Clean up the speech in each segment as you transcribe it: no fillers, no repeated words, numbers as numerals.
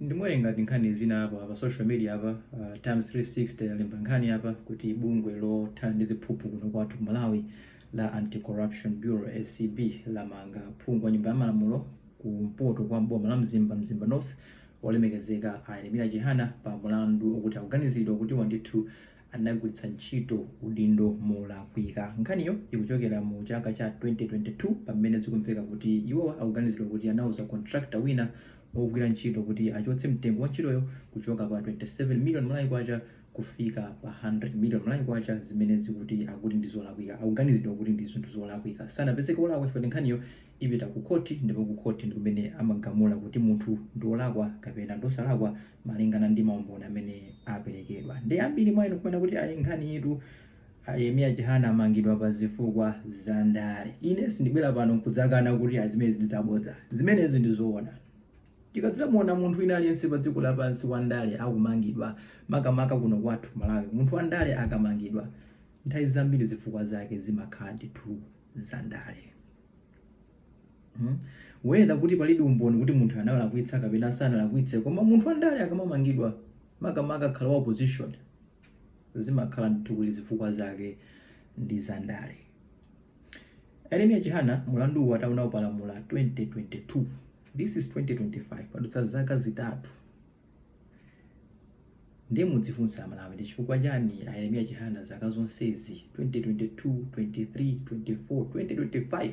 Ndimawerenga nkhani zina apa pa social media apa, Times 360 yalemba nkhani apa kuti bungwe lothana ndi ziphuphu kuno kwathu ku Malawi la Anti-Corruption Bureau, ACB, lamanga phungu wa nyumba ya malamulo kumpoto kwa boma la Mzimba, Mzimba North, olemekezeka a Yeremiya Chihana, pa mulandu okuti akuganiziridwa kuti wandithu anagwiritsa ntchito udindo molakwika. Nkhaniyo ikuchokera mu chaka cha 2022, pamene zikumveka kuti iwowa akuganiziridwa kuti anauza contractor wina wogwira ntchito kuti achotse mtengo wa ntchitoyo kuchoka pa 27 million Malawi kwacha kufika pa 100 million Malawi kwacha, zimene zikuti akuti ndi zolakwika. Akuganizidwa kuti ndi zinthu zolakwika. Sanapezeke olakwa chifukwa nkhaniyo ipita ku khoti, ndipo ku khoti ndi kumene amagamula kuti munthu ndi olakwa kapena ndosalakwa malingana ndi maumboni amene aperekedwa. Ndi ambiri mwa inu kumene kuti ayi, nkhani itu Yeremiya Chihana amangidwa pa zifukwa za ndale. Ine sindibwera pano nkudzakana kuti azimenezi ndi zabodza, zimenezi ndi zoona. Tikadzamuona munthu wina aliyense pa dziko lapansi wandale akumangidwa, makamaka kuno kwathu Malawi, munthu wandale akamangidwa, nthawi zambiri zifukwa zake zimakhala ndithu za ndale. Whether kuti palibe umboni kuti munthu analakwitsa kapena sanalakwitse, koma munthu wandale akamamangidwa, makamaka khala wa opposition, zimakhala ndithu kuti zifukwa zake ndi za ndale. Yeremiya Chihana mulandu uwu ataupalamula 2022, this is 2025, padutsa zaka 3. Ndiye mudzifunsa Amalawi, ndi chifukwa chani Yeremiya Chihana zaka zonsezi, 2022, 23, 24, 2025,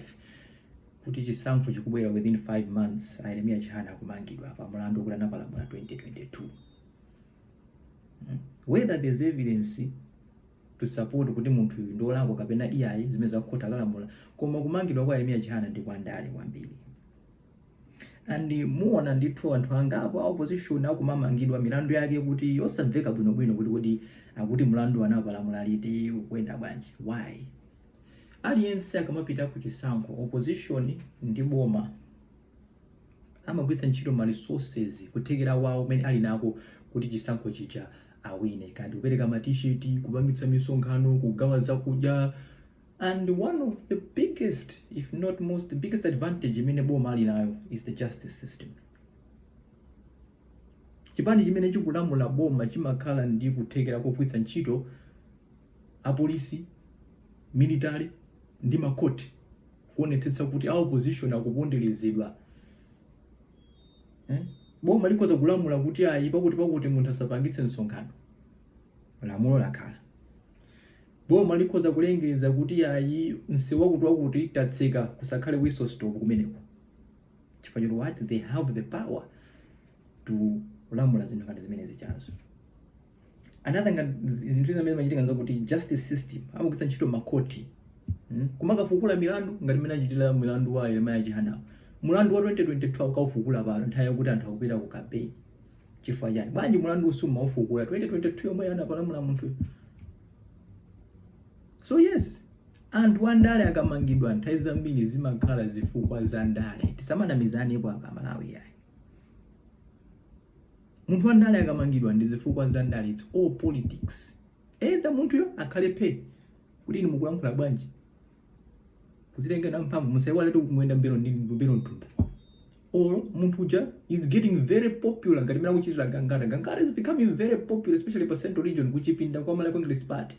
kuti chisankho chikubwera within 5 months, Yeremiya Chihana akumangidwa pa mulandu kuti anapalamula 2022? Whether there's evidence to support kuti munthu uyu ndi olakwa kapena iyayi, zimene zakhota akalamula, koma kumangidwa kwa Yeremiya Chihana ndi kwa ndale kwambiri. And muona ndithu anthu angapo a opposition akumamangidwa milandu yake kuti yosamveka bwinobwino, kuti kuti akuti mlandu anapalamula liti, ukuyenda bwanji, why? Aliyense akamapita ku chisankho, opposition ndi boma amagwiritsa ntchito ma resources, kuthekera wawo umene ali nako, kuti chisankho chija awine, kandi kupereka ma T-shirt, kupangitsa misonkhano, kugawa zakudya. And one of the biggest, if not most, the biggest advantage imene boma ali nayo is the justice system. Chipani chimene chikulamula boma chimakhala ndi kuthekera kogwiritsa ntchito apolisi, military ndi makhoti kuonetsetsa kuti a opposition akuponderezedwa, eh? Boma likhoza kulamula kuti ayi, pakuti pakuti munthu asapangitse msonkhano, lamulo lakhala. Boma likhoza kulengeza kuti ayi, msewu wakuti wakuti tatseka, kusakhale whistle stop kumeneko, chifukwa choti what? They have the power to kulamula zinthu ngati zimene zichazo. Another ngati zinthu zimene zimachitika nzakuti justice system amagwiritsa ntchito makhoti, Kumakafukula milandu ngati mmene achitira milandu wa Yeremiya Chihana. Mulandu wa 2022 akawufukula pano, nthawi yakuti anthu akupita ku campaign, chifukwa chani? Bwanji mulandu usu maufukula 2022 yomwe anapalamula munthu? So yes, anthu andale akamangidwa, nthawi zambiri zimakhala zifukwa za ndale. Tisamanamizanepo apa Malawi, yayi. Munthu wandale akamangidwa ndi zifukwa za ndale. It's all politics. Either munthuyo akhale phe kuti inu mukulankhula bwanji, kuzitenga na mphamvu, musaiwale tu kumuyenda mbelo ndi mbelo mthumba, or munthu uja is getting very popular ngati mene akuchitira Gangata. Gangata is becoming very popular, especially pa Central Region, kuchipinda kwa Malawi Congress Party.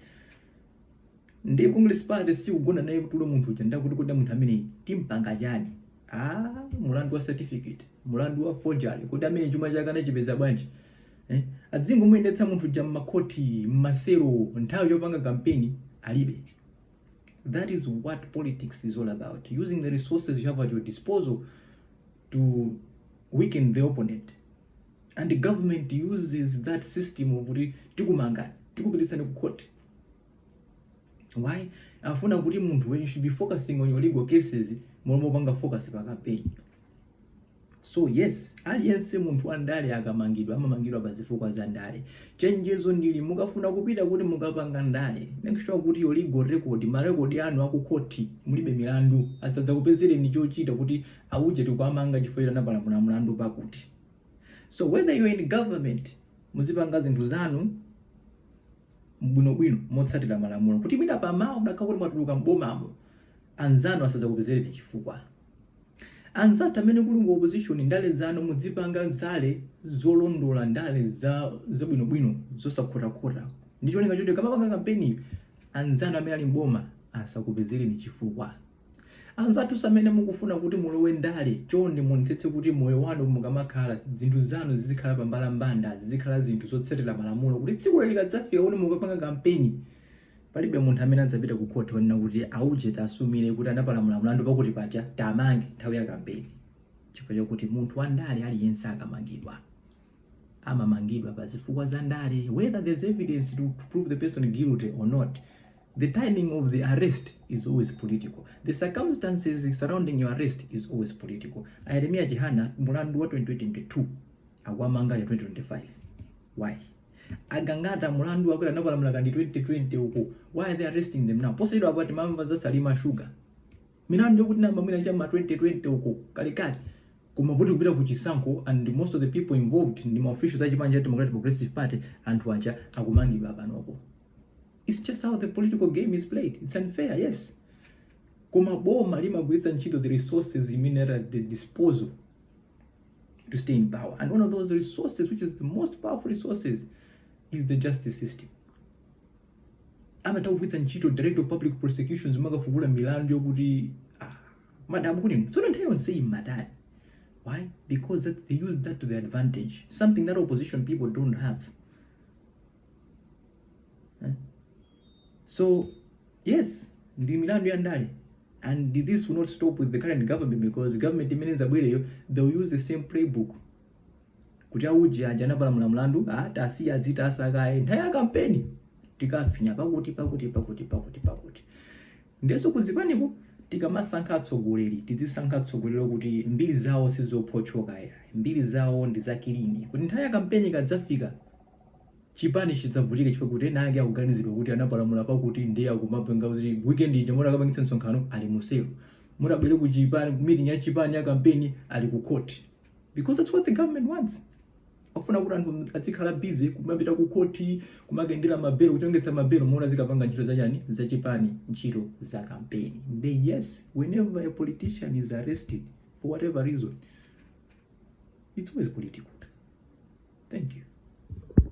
Ndi Congress Party sikugona naye tulo munthu uja, ndakuti kuti munthu amene timpanga chani? Ah, mulandu wa certificate, mulandu wa forgery, kuti amene chuma chake anachipeza bwanji, eh? Adzingomuyendetsa munthu uja mmakhoti, mmasero, nthawi yopanga kampeni alibe. That is what politics is all about, using the resources you have at your disposal to weaken the opponent. And the government uses that system of kuti tikumangani, tikupititsani ku court. Why? Afuna kuti munthu, when you should be focusing on your legal cases, momwe focus pa campaign. So yes, aliyense munthu wa ndale akamangidwa, amamangidwa pa zifukwa za ndale. Chenjezo ndili, mukafuna kupita kuti mukapanga ndale, make sure kuti your legal record, marekodi anu akukhoti mulibe milandu, asadzakupezereni chochita kuti auje tikuamanga chifukwa anapalamula mlandu pakuti. So whether you're in government, muzipanga zinthu zanu bwinobwino motsatira malamulo, kuti mwina pamawa mudakhala kuti mwatuluka mbomamo, anzanu asadzakupezereni chifukwa. Anzathu amene kuli ku opposition, ndale zanu mudzipanga ndale zolondola, ndale za zabwinobwino, zosakhotakhota, ndi cholinga choti kamapanga kampeni, anzanu amene ali mboma asakupezereni chifukwa. Anzathu amene mukufuna kuti mulowe ndale, chonde muonetsetse kuti moyo wanu mukamakhala, zinthu zanu zizikhala pambalambanda, zizikhala zinthu zotsatira malamulo, kuti tsiku likadzafika kuti mukapanga kampeni, palibe munthu amene adzapita ku khoti onena kuti auje tasumire kuti anapalamula mlandu pakuti paja tamange nthawi ya kampeni, chifukwa chakuti munthu wa ndale aliyense akamangidwa, amamangidwa pa zifukwa za ndale. Whether there's evidence to prove the person guilty or not, the timing of the arrest is always political. The circumstances surrounding your arrest is always political. A Yeremiya Chihana, mulandu wa 2022, akuwamanga ya 2025. Why? Agangata, mulandu wakuti anapalamula kandi 2020 uko. Why are they arresting them now? Posachedwa apo timamva za Salima Sugar, milandu yokuti namba mwina cha ma 2020 uko kalekale, koma kuti kupita ku chisankho and most of the people involved ndi ma officials a chipani cha Democratic Progressive Party, anthu aja akumangidwa panopo. It's just how the political game is played. It's unfair, yes, koma boma limagwiritsa ntchito the resources imene at the disposal to stay in power, and one of those resources, which is the most powerful resources, is the justice system. Amatha kugwiritsa ntchito Director of Public Prosecutions makafukula milandu yokuti, ah, madamu kuti tsono nthawi yonse imatani. Why? Because they use that to their advantage, something that opposition people don't have. Eh? So yes, ndi milandu ya ndale, and this will not stop with the current government, because government imene zabwereyo, they will use the same playbook kuti auje aja anapalamula mlandu, ah, tasiya adzita asakaye, nthawi ya kampeni tikafinya pakuti pakuti pakuti pakuti pakuti. Ndeso kuzipaniko, tikamasankha atsogoleri, tizisankha atsogoleri kuti mbiri zawo sizophotchoka ya, mbiri zawo ndi za clean, kuti nthawi ya kampeni ikadzafika, chipani chidzavutika chifukwa kuti ena ake akuganizidwa kuti anapalamula pakuti, ndiye akumapanga kuti weekend ija moti akapangitsa msonkhano ali muselo, murabwere ku chipani, meeting ya chipani ya kampeni, ali ku court, because that's what the government wants. Akufuna kuti anthu azikhala busy kumapita ku khoti, kumakendera mabelo, kuchongetsa mabelo, mona zikapanga ntchito zachani, zachipani, ntchito za kampeni. They, yes, whenever a politician is arrested for whatever reason, it's always political. Thank you.